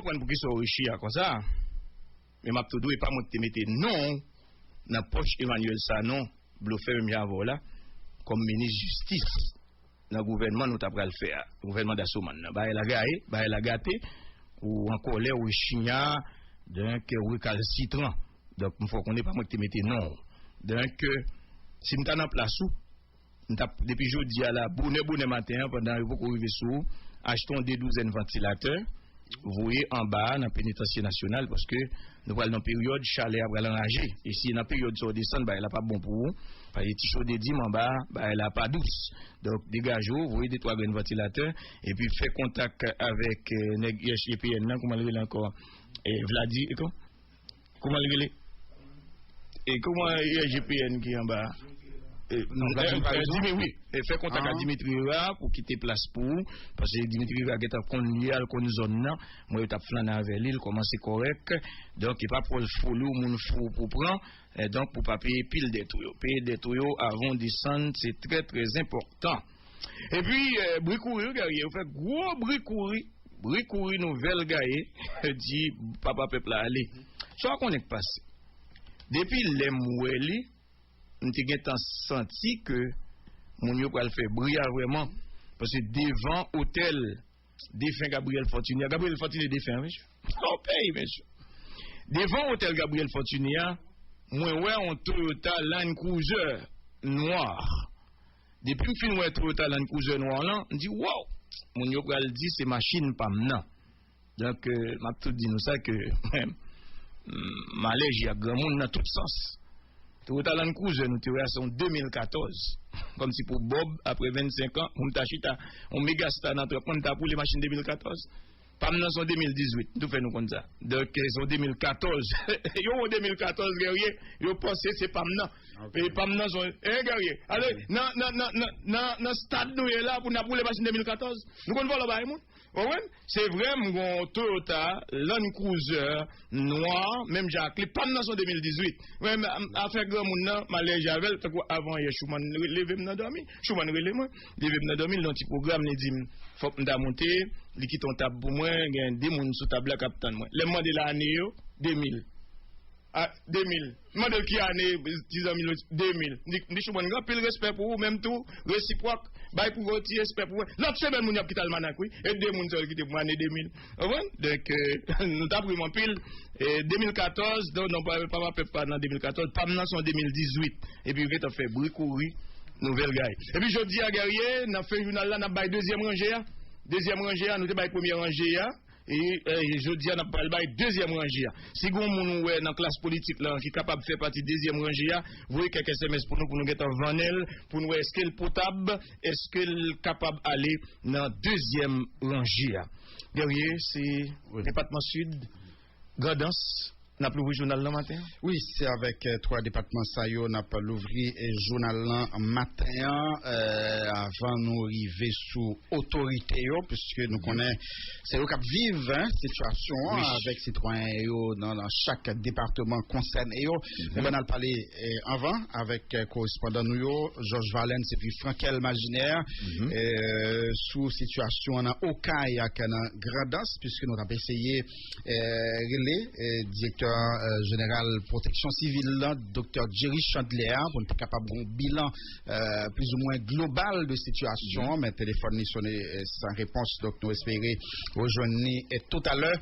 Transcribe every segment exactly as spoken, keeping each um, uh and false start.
Konprann poukisa w rechi a konsa. Men m ap tou di w, e pa mwen ki te mete non w nan pòch Emmanuel Sanon, blofè menm jan avè w la, kòm minis jistis nan gouvènman nou ta pral fè a, gouvènman Dasomann nan. Bagay la gaye, bagay la gate, ou an kòlè, ou rechinya, donk, ou rekalsitran. Donk, m fè w konnen pa mwen ki te mete non w. Donk, si m ta nan plas ou, m t ap, depi jodi a la, bonè, bonè maten an, pandan yo poko rive sou ou, achte yon de douzèn vantilatè, voye anba a nan penitansye nasyonal, paske nou pral nan peryòd chalè a pral anraje. E si nan peryòd sa w desann, bagay la p ap bon pou ou, paske ti cho de dim anba a, bagay la pa dous. Donk, degaje w, voye de twa grenn vantilatè, epi fè kontak avèk, eh, nèg U S G P N nan, kòman l rele ankò? Eh, Vladi, e kò? Kòman l rele? E kòman U S G P N ki anba a? E, eh, Vladimir eh, Parizeau? Dimi, wi. E fè kontak a Ah. Dimitri Hérard pou kite plas pou ou, paske Dimitri Hérard gentan konn li a, l konn zòn nan. Mwen, yo t ap flannen avè li, l kòmanse kòrèk. Donk, e pa pwòl foli w, moun fou pou pran. E donk, pou pa peye pil dèt ou yo. Peye dèt ou yo avan w desann, se trè, trè enpòtan. Epi, eh, bri kouri, wi, Guerrier, yo fè gwo bri kouri. Bri kouri nouvèl gaye, di papa pèp la ale. Sa w konnen k pase? Depi lè m wè li, m te gentan santi ke moun yo pral fè bri a vrèman. Paske devan otèl defen Gabriel Fortuné, Gabriel Fortuné defen, wi, mesye. Nan peyi, mesye. Devan otèl Gabriel Fortuné a, mwen wè yon Toyota Land Cruiser nwa. Depi m fin wè Toyota Land Cruiser nwa lan, m di, "Wow!" Moun yo pral di se machin pa m nan. Donk, eh, m ap tou di nou sa ke malè ji ak granmoun nan tout sans. Toyota Land Cruiser nou te wè a se yon de mil katòz. Kòmsi pou Bob, apre vennsenk an, pou m ta chita, yon Megastar nan trant mwen, m ta boule machin de mil katòz. Pa m nan se yon de mil dizuit, m tou fè nou konn sa. Donk, eh, se yon de mil katòz. Yo, yon de mil katòz, Guerrier, yo panse se pa m nan. Ok. E pa m nan se yon, eh, Guerrier, ale, nan, nan, nan, nan, nan, nan stad nou ye la, pou n ap boule machin de mil katòz. Nou konn vòlò bay moun. Ou konprann? Se vre, m gon Toyota Land Cruiser nwa, menm jan ak li, pa m nan se yon de mil dizuit. Men, m, afè granmoun nan, m al lèje avè l, tankou avan yè, Chouman re-, leve m nan dòmi. Chouman rele mwen, leve m nan dòmi, l nan ti pwogram, li di m, fòk m ta monte, li kite yon tab pou mwen, gen de moun sou tab la k ap tann mwen. Lè m mande l ane yo, de mil. A, de mil. M mande l ki ane, ti zanmi l, de mil. M di, m di, Chouman, gen anpil respè pou ou, menm tou, resipwòk, bay pou ou ti respè pou mwen. Lòt semèn, moun y ap kite almanak, wi. E de moun sèl kite pou mwen, ane de mil. Ou konprann? Donk, eh, nou t ap ri m anpil. Eh, de mil katòz, donk, non, pa, pa, pa, pa nan de mil katòz, pa m nan se yon de mil dizuit. Epi yo gentan fè bri kouri, nouvèl gaye. Epi jodi a, Guerrier, nan fen jounal la, n ap bay dezyèm ranje a. Dezyèm ranje a, nou te bay premye ranje a. E, eh, jodi a, n ap pral bay dezyèm ranje a. Si gon moun ou wè nan klas politik la ki kapab fè pati dezyèm ranje a, voye kèk S M S pou nou, pou nou gentan vannen l, pou nou wè èske l potab, èske l kapab ale nan dezyèm ranje a. Guerrier, se Wi. Depatman Sid, Grandans, n ap louvri jounal nan maten an. Wi, se avèk, eh, twa depatman sa yo n ap louvri, eh, jounal nan maten an, eh, avan nou rive sou otorite yo, piske nou konnen se yo k ap viv, en, sitiyasyon an Wi. Avèk sitwayen yo nan, nan chak depatman konsène yo. Mhm. Men ban n al pale, eh, anvan avèk, eh, korespondan nou yo, Georges Valens epi Frankel Maginaire, Mhm. eh, sou sitiyasyon an nan Okay ak nan Grandans, piske nou t ap eseye eh, rele, eh, direktè, eh, jeneral pwoteksyon sivil la, doktè Jerry Chandler, pou n te kapab gen yon bilan, eh, plizoumwen global de sitiyasyon an, men telefòn li sonnen, eh, san repons, donk nou espere rejwenn li, eh, toutalè.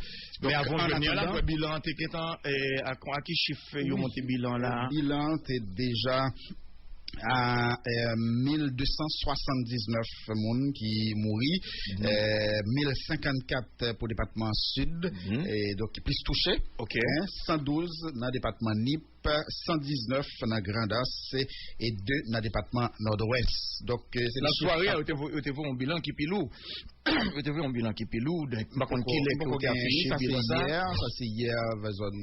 Men avan w jwenn li an la, bilan an te gentan, eh, a, a ki chif yo monte bilan la? Bilan te deja a, eh, mil de san swasanndiznèf moun ki mouri, Mhm. eh, mil senkannkat pou depatman Sid, Mhm. e donk ki plis touche, Ok. en, san douz nan depatman Nip, san diznèf nan Grandans e de nan depatman Nòdwès. Donk, eh, se Nan sware a, yo te vo-, yo te voye yon bilan ki pi lou. Yo te voye yon bilan ki pi lou, donk, m pa konn ki lè ke yo te afini bilan sa. Sa se yè, sa se yè, vè zòn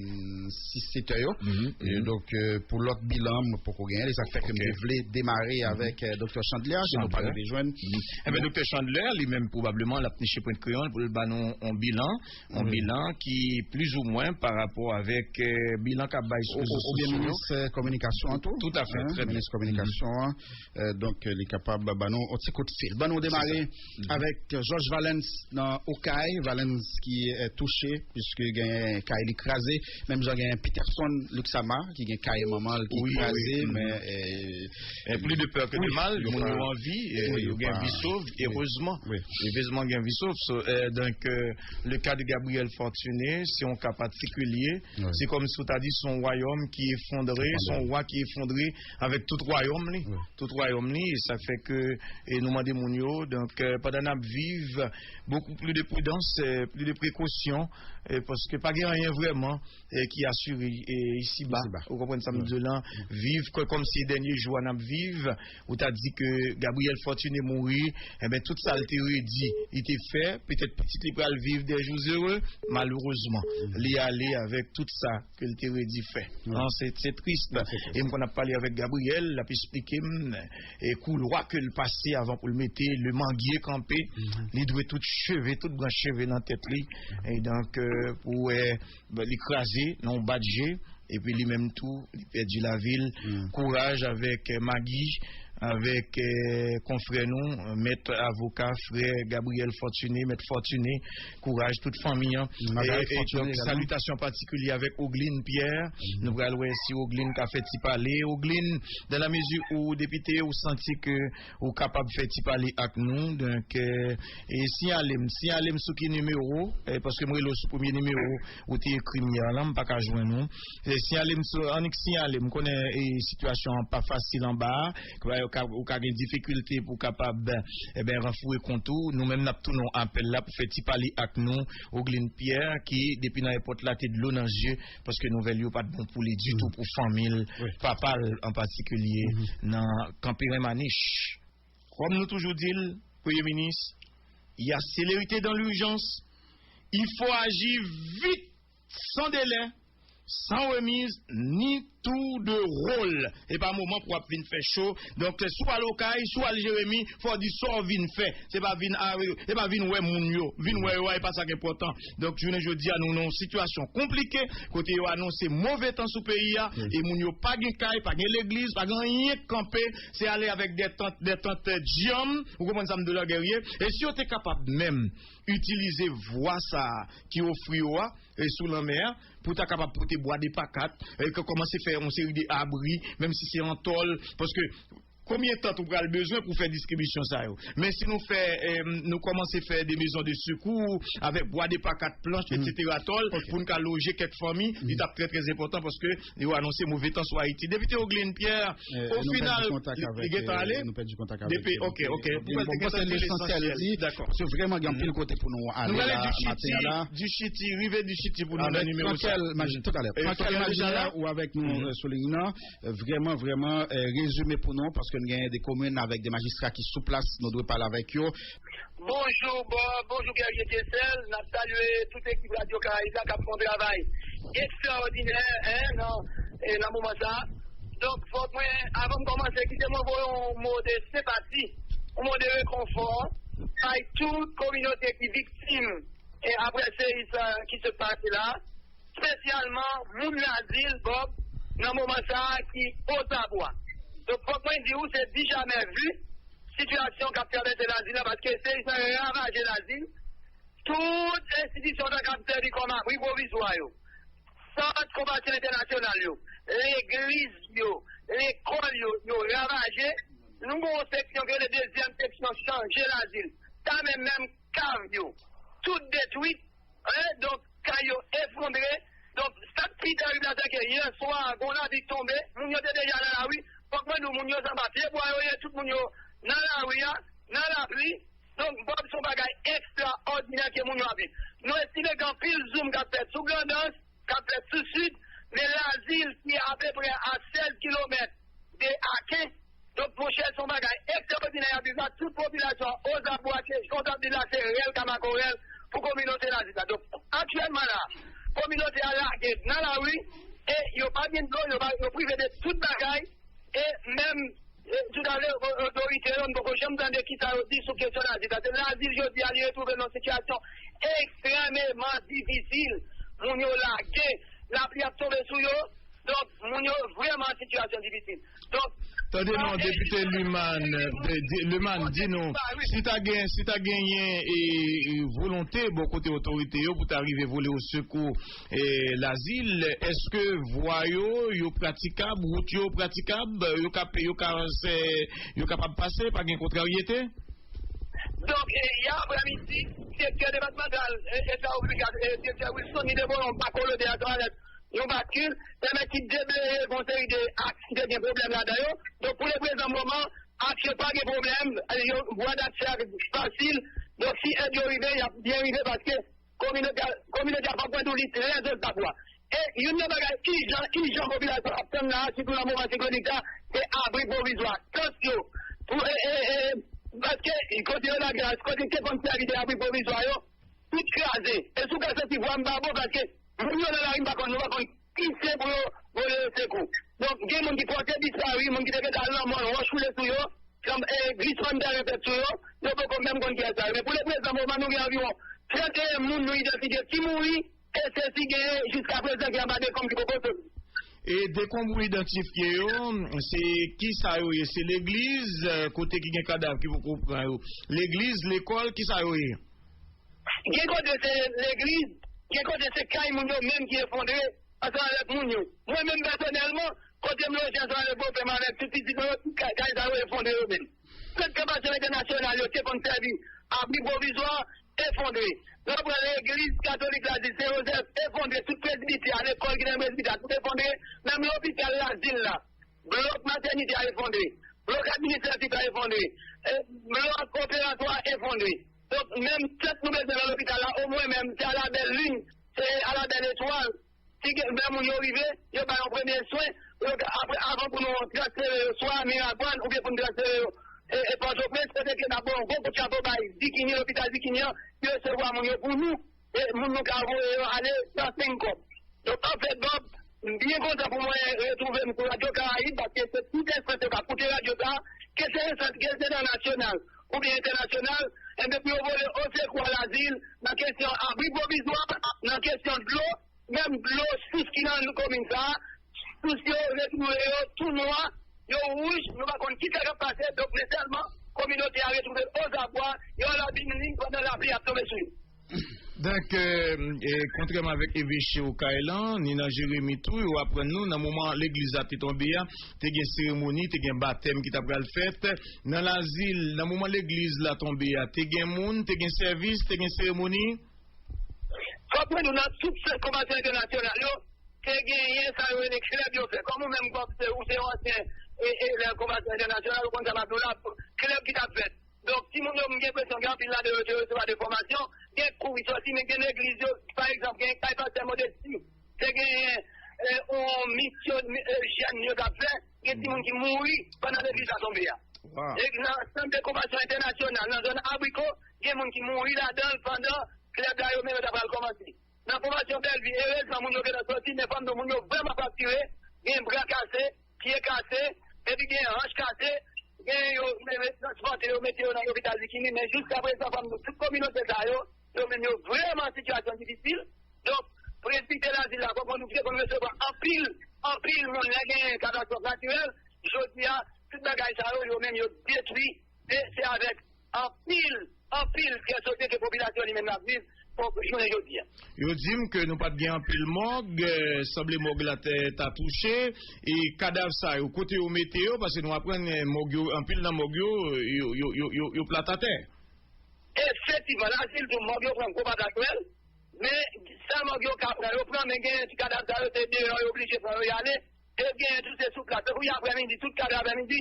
sis, sèt è yo. Mhm, E mhm. donk, eh, pou lòt bilan, mwen poko genyen. E sa k fè ke m Ok. te vle demare Mhm. avèk, eh, doktè Chandler, ke nou pa Chandler. rive jwenn. Mhm. Ebyen, doktè Chandler, li menm, pwobableman, l ap niche pwent kreyon l pou l ba nou yon bilan, yon Wi. bilan ki plizoumwen pa rapò avèk, eh, bilan k ap bay sou O-, rezo o-, Oubyen minis kominikasyon an tou. Tout à fait, très bien. Minis kominikasyon an. Donk, li kapab ban nou yon ti kout fil. Ban nou demare avèk Jòj Valens nan Okay. Valens ki touche, piske gen kay li kraze. Menm jan gen Peterson Luxama, ki gen kay manman l ki kraze, men. Plus de peur que de mal, moun yo an vi, yo gen vi sov, erezman. Erezman gen vi sov. Donk, le ka de Gabriel Fortuné, se yon ka patikilye. Se kòmsi w ta di se yon wayòm ki efondre, se yon wa ki efondre avèk tout wayòm li. Tout wayòm li, e sa fè ke nou mande moun yo, donk, pandan n ap viv, beaucoup plus de prudence, plus de précaution, paske pa gen anyen vrèman ki asire isiba. Ou konprann sa m di w lan? Viv kòmsi dènye jou a n ap viv, ou ta di ke Gabriel Fortuné mouri, enben tout sa l te redi, li te fè, petèt pitit li pral viv des jours heureux, malerezman, li ale avèk tout sa ke l te redi fè. Non, se tris. E m konn ap pale avèk Gabriel, l ap esplike m e koulwa ke l pase avan pou l mete le manguier kanpe. Li dwe tout cheve, tout branch cheve nan tèt li. E donk, pou wè, li kraze nan yon bat je. Epi li menm tou, li pèdi lavi l. Kouraj avèk Magi, avèk konfrè nou, mèt avoka, frè Gabriel Fortuné, mèt Fortuné. Kouraj tout fanmi an. Donk, salitasyon patikilye avèk Ogline Pierre. Nou pral wè si Ogline ka fè ti pale. Ogline, dans la mesure où depite, ou santi ke ou kapab fè ti pale ak nou. Donk, e siyale m, siyale m sou ki nimewo, paske m rele w sou premye nimewo ou te ekri m yè lan, m pa ka jwenn ou. Siyale m sou, annik siyale m, konnen sitiyasyon an pa fasil anba a, ou ka gen difikilte pou kapab, enben, ranfoure kont ou. Nou menm n ap tounen w apèl la pou fè ti pale ak nou, Ogline Pierre, ki depi nan èpòt la te dlo nan zye, paske nouvèl yo pa t bon pou li ditou, pou fanmi l, papa l an patikilye, nan Kanperen Manich. Kòm nou toujou di l, Premye Minis, il y a célérité dans l'urgence, il faut agir vite, sans délai, sans remise, ni tour de rôle. E pa moman pou w ap vin fè cho. Donk, si w al Okay, si w al Jeremi, fò w di sa w vin fè. Se pa vin, se pa vin wè moun yo. Vin wè yo a, e pa sa k enpòtan. Donk, jounen jodi a, nou nan yon sitiyasyon konplike, kote yo anonse move tan sou peyi a, e moun yo pa gen kay, pa gen legliz, pa gen anyen k kanpe, se ale avèk de tant, de tant dyanm, ou konprann sa m di w la, Guerrier? E si yo te kapab menm itilize vwa sa a ki ofri yo a, e sou lanmè a, pou ta kapab pote bwa de pakat, e ke kòmanse fè yon seri de abri, menm si se an tòl, paske konbyen tan tou pral bezwen pou fè distribisyon sa yo? Men si nou fè, e, nou kòmanse fè de maison de secours avèk bwa de pakat, planch, etsetera, tòl, pou n ka loje kèk fanmi, li t ap trè, trè enpòtan paske yo anonse move tan sou Ayiti. Depite Ogline Pierre, o final, li gentan ale? Depi, ok, ok. Pou mwen, te gentan di lesansyèl. Dakò. Se vrèman gen anpil kote pou nou ale la maten an la. Dichiti, rive Dichiti pou nou nan nimewo sa. Talè. Frankel Majinè, ou avèk nou sou liy nan. Vrèman, vrèman, rezime pou nou, paske n genyen de komin avèk de majistra ki sou plas, nou dwe pale avèk yo. Bonjou Bob, bonjou Guerrier Dieuseul, n ap salye tout ekip Radyo Karayib la k ap fè yon travay ekstraòdinè, en, nan, e, nan moman sa a. Donk, fòk mwen, avan m kòmanse, kite mwen voye yon mo de senpati, yon mo de rekonfò bay tout kominote ki viktim, e, aprè seri sa ki sot pase la, espesyalman moun Lazil, Bob, nan moman sa a ki ozabwa. Donk, fòk mwen di w, se dijamè vi sitiyasyon k ap travèse Lazil la, paske seri sa ravaje Lazil. Tout enstitisyon sa k ap sèvi kòm abri pwovizwa yo, sant konpasyon entènasyonal yo, legliz yo, lekòl yo, yo ravaje. Nou gen yon seksyon ki rele dezyèm seksyon, chanje Lazil. Sa menm, menm kav yo, tout detwi. Hein, donk, kay yo efondre. Donk, sa k pi terib la, se ke yè swa, gen yon lapli k tonbe, moun yo te deja nan lari. Fòk mwen di w, moun yo se anba pye bwa yo ye, tout moun yo nan lari a, nan lapli. Donk, Bob, se yon bagay ekstraòdinè ke moun yo ap viv. Nou estime gen anpil zoom k ap fèt sou Grandans, k ap fèt sou Sid, men Lazil ki apeprè a sèz kilomèt de Aken. Donk, monchè, se yon bagay ekstraòdinè y ap viv la. Tout popilasyon an ozabwa, ke jan w t ap di l la, se rèl ka makorèl pou kominote Lazil la. Donk, aktyèlman la, kominote a lage nan lari e yo pa gen dlo, yo pa, yo prive de tout bagay. E menm, e, toutalè, o-, otorite yo, m poko janm tande kisa yo di sou kesyon Lazil. Paske Lazil, jodi a, li retwouve l nan sitiyasyon ekstrèmeman difisil. Moun yo lage, lapli ap tonbe sou yo. Donk, moun yo vrèman an sitiyasyon difisil. Donk, Tande non, Depite Luman, Luman, di nou, si ta gen, si ta genyen e, e volonte bò kote otorite yo pou ta rive vole osekou e, Lazil, èske vwa yo, yo pratikab, wout yo pratikab, yo ka, yo ka, se, yo kapab pase, pa gen kontraryete? Donk, e, yè aprèmidi, direktè depatmantal e, e, e, direktè Wilson, li te voye yon bako lode a travè yon batkil, pèmèt ki debleye yon seri de aks ki te gen pwoblèm ladan yo. Donk, pou le prezan moman, aks yo pa gen pwoblèm, e, yo, vwa dakse a fasil. Donk, si èd yo rive, y ap byen rive paske kominote a, kominote a pa pran tou li trè zòt pa fwa. E youn nan bagay ijan, ijan popilasyon ap tann la, sitou nan moman siklonik sa, se abri pwovizwa. Tant yo, pou, e, e, e, paske kote yo lage a, kote te konn sèvi de abri pwovizwa yo, tout kraze. E si w ka santi vwa m pa bon, paske moun yo nan lari, m pa konn, nou pa konn ki sen pou yo voye yo sekou. Donk, gen moun ki pòte dispari, moun ki te gentan al nan mòn, wòch woule sou yo, e, glisman tèren fèt sou yo, yo poko menm konn kiyès sa ye. Men pou le prezan moman, nou gen anviwon trannteyen moun nou idantifye ki mouri, e se si genyen jiska prezan ki anba dekonm ki poko soti. E dekonm ou idantifye yo, se ki sa yo ye? Se legliz, e, kote ki gen kadav ki poko pran yo? Legliz, lekòl, ki sa yo ye? Gen kote se legliz, gen kote se kay moun yo menm ki efondre ansanm avèk moun yo. Mwen menm pèsonèlman, kote m loje ansanm avèk bòpè m avèk tout pitit mwen yo, tout kay, kay sa yo efondre yo menm. Sèt kanpasyon entènasyonal yo te konn sèvi abri pwovizwa, efondre. Lè w pran legliz katolik Lazil Sen Jozèf, efondre, tout presbitè, lekòl ki nan presbitè, tout efondre, menm lopital Lazil la, blòk matènite a efondre, blòk administratif la efondre, e, blòk operatwa a efondre. Donk, menm tant nou bezwen nan lopital la, omwen menm, se a la bèl lin, se a la bèl etwal. Si gen, lè moun yo rive, yo ba yon premye swen, yo, apre, avan pou nou transfere yo, swa Miragwàn, oubyen pou nou transfere yo, e, e Pòtoprens, kote ke n ap ba yon gwo kout chapo bay Zikini, lopital Zikini an, ki resevwa moun yo pou nou, e moun nou ka voye yo ale san senk kòb. Donk, anfèt, Bob, m byen kontan pou mwen retwouve m sou Radyo Karayib, paske se tout enstans yo ka koute radyo sa a, ke se enstans, ke se nan nasyonal oubyen entènasyonal, enben, pou yo vole osekou a Lazil nan kesyon abri pwovizwa, nan kesyon dlo, menm dlo sous ki nan komin sa a, sous yo retwouve yo tou nwa, yo wouj, nou pa konn kisa k ap pase, donk, men sèlman kominote a retwouve ozabwa, yo an labirin pandan lapli ap tonbe sou yo. Donk, e, e, kontrèman avèk eveche Okay lan, ni nan Jeremi tou, yo aprann nou, nan moman legliz la te tonbe a, te gen seremoni, te gen batèm ki ta pral fèt. Nan Lazil, nan moman legliz la tonbe a, te gen moun, te gen sèvis, te gen seremoni? Fòk mwen di w, nan tout sant konvansyon entènasyonal yo, te genyen sa yo rele klèb yo fè. Kòm ou menm, Bob, se, ou se yon ansyen e, e, elèv konvansyon entènasyonal, ou konn sa m ap di w la, klèb ki t ap fèt. Donk, timoun yo, m gen enpresyon gen anpil ladan yo te resevwa de fòmasyon, gen kou ki sòti, men gen legliz yo, pa egzanp, gen kay pastè Modesti, te genyen e, yon misyon e, jèn yo t ap fè, gen timoun ki mouri pandan legliz la tonbe a. E nan sant de konvansyon entènasyonal, nan zòn Abriko, gen moun ki mouri ladan l pandan klèb la yo menm yo ta pral kòmanse. Nan konvansyon Bèlvi, erezman, moun yo gentan sòti, men fò m di w, moun yo vrèman fraktire, gen bra kase, pye kase, epi gen hanch kase, gen yo, yo transpòte yo, mete yo nan lopital Zikini, men jiska prezan, fò m di w, tout kominote sa yo, yo menm yo vrèman an sitiyasyon difisil. Donk, presbitè Lazil la, fò m di w, te konn resevwa anpil, anpil moun lè gen katastwòf natirèl. Jodi a, tout bagay sa yo, yo menm yo detwi, e se avèk anpil, anpil trè sodye ke popilasyon li menm l ap viv pou jounen jodi a. Yo di m ke nou pa t gen anpil mòg, e, sanble mòg la te, ta touche, e kadav sa yo, kote yo mete yo, paske nou aprann, e, mòg yo, anpil nan mòg yo, yo, yo, yo, yo, yo plat atè. Efektivman, Lazil tou, mòg yo pran gwo patakwèl, men sa mòg yo ka pran, yo pran, men gen ti kadav sa yo, se deyò, yo oblije pran yo, y ale. E gen tou se sou plas. Depi aprèmidi, tout kadav aprèmidi,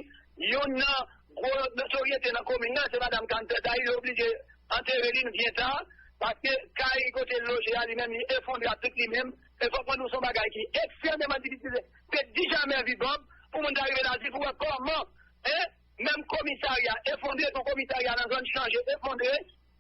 youn nan gwo notoryete nan komin nan, se madanm Kann Tèt Ayi, yo oblije antere li, l vyen ta, paske kay kote l loje a, li menm, li efondre a tout li menm. E fòk mwen di w, se yon bagay ki ekstrèmeman difisil. Se di jamè vi Bob, pou moun ta rive Lazil, pou wè kòman, en, menm komisarya efondre, yon komisarya nan zòn Chanje efondre,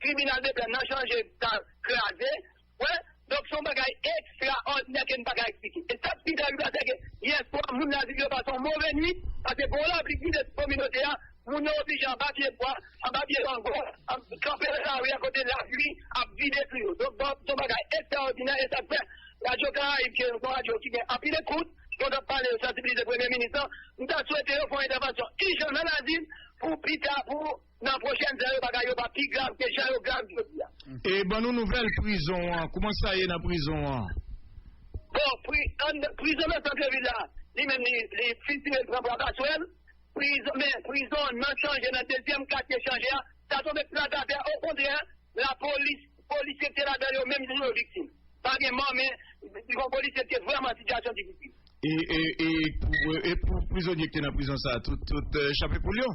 tribinal de pè nan Chanje ta kraze. Wè, donk se yon bagay ekstraòdinè ke n pa ka eksplike. E sa k pi terib la, se ke yè swa, moun Lazil yo pase yon move nwit, paske gwo lapli ki vide sou kominote a, moun yo oblije anba pye bwa, anba pye mango, an-, kanpe nan lari a kote lapli ap vide sou yo. Donk, bon, se yon bagay ekstraòdinè, e sa k fè Radyo Karayib, ke se yon radyo ki gen anpil ekout, ke w t ap pale, yo sansibilize premye minis lan, m ta swete yo fè yon entèvansyon ijan nan Lazil pou pita, pou nan pwochèn zè yo, bagay yo pa pi grav ke jan yo grav jodi a. E ban nou nouvèl prizon an, kòman sa ye nan prizon an? Bon, pri, an, prizon nan sant vil la, li menm li, li fizire, li pran bwa paswèl. Prizon, men prizon nan chanje, nan dezyèm katye chanje a, sa tonbe plat atè. Okontrè, lapolis, polisye ki te ladan yo menm tou yo viktim. Pa gen mò, men se yon polisye ki te vrèman sitiyasyon difisil. E, e, e, pou, e pou prizonye ki te nan prizon sa a, tout, tout, eh, chape poul yo?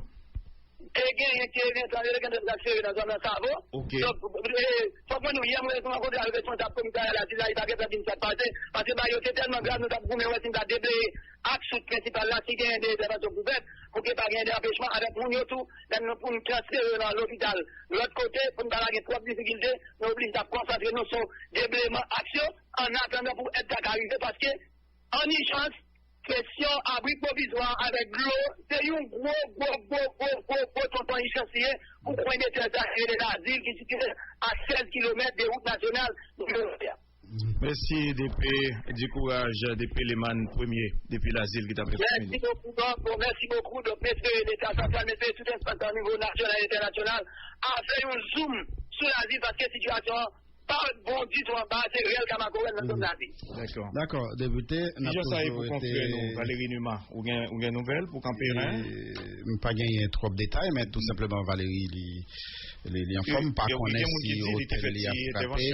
Te genyen ki te gen, te gen transfere nan zòn nan Savo. Ok. Donk, eh, fòk mwen di w, yè mwen rankontre avèk responsab komisarya Lazil la, li pa gentan di m sa k pase, paske bagay yo te tèlman grav, nou t ap goumen wè si n ta debleye ak sout prensipal la, si genyen de entèvansyon pou fèt, pou ke pa genyen de anpechman avèk moun yo tou, lè nou pou n transfere yo nan lopital lòt kote, pou n pa lage twòp difikilte, nou oblije t ap konsantre nou sou debleyeman aksyon, annatandan pou èd la ka rive, paske an ijans, kesyon abri pwovizwa avèk dlo, se yon gwo, gwo, gwo, gwo, gwo, gwo tonton ijans li ye pou kwen de tè sa ki rele Lazil, ki sitiye a sèz kilomèt de wout nasyonal nimewo de a. Mèsi, D P, di kouraj, D P Leman Premye, depi Lazil ki t ap eksprime li. Mèsi bokou, Doc. Bon, mèsi bokou, Doc. M espere Leta santral, m espere tout enstans o nivo nasyonal e entènasyonal a fè yon zoom sou Lazil, paske sitiyasyon an pa bon ditou anba, se rèl ka makorèl nan zòn Lazil. Dakò. Dakò, depite, n ap toujou rete. Kijan sa ye pou konfrè nou, Valéry Numa? Ou gen, ou gen nouvèl pou kanperen? E, m pa genyen twòp detay, men tou senpleman Valéry li, li, li anfòm, m pa konnen si otèl li a frape.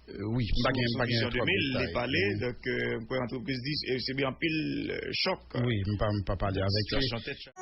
Euh, wi, m pa gen, m pa gen twòp detay. Li pale, donk, euh, m kwè antrepriz di, euh, sibi anpil, euh, chòk. Wi, m pa, m pa pale avèk li. Sitiyasyon tèt chaje.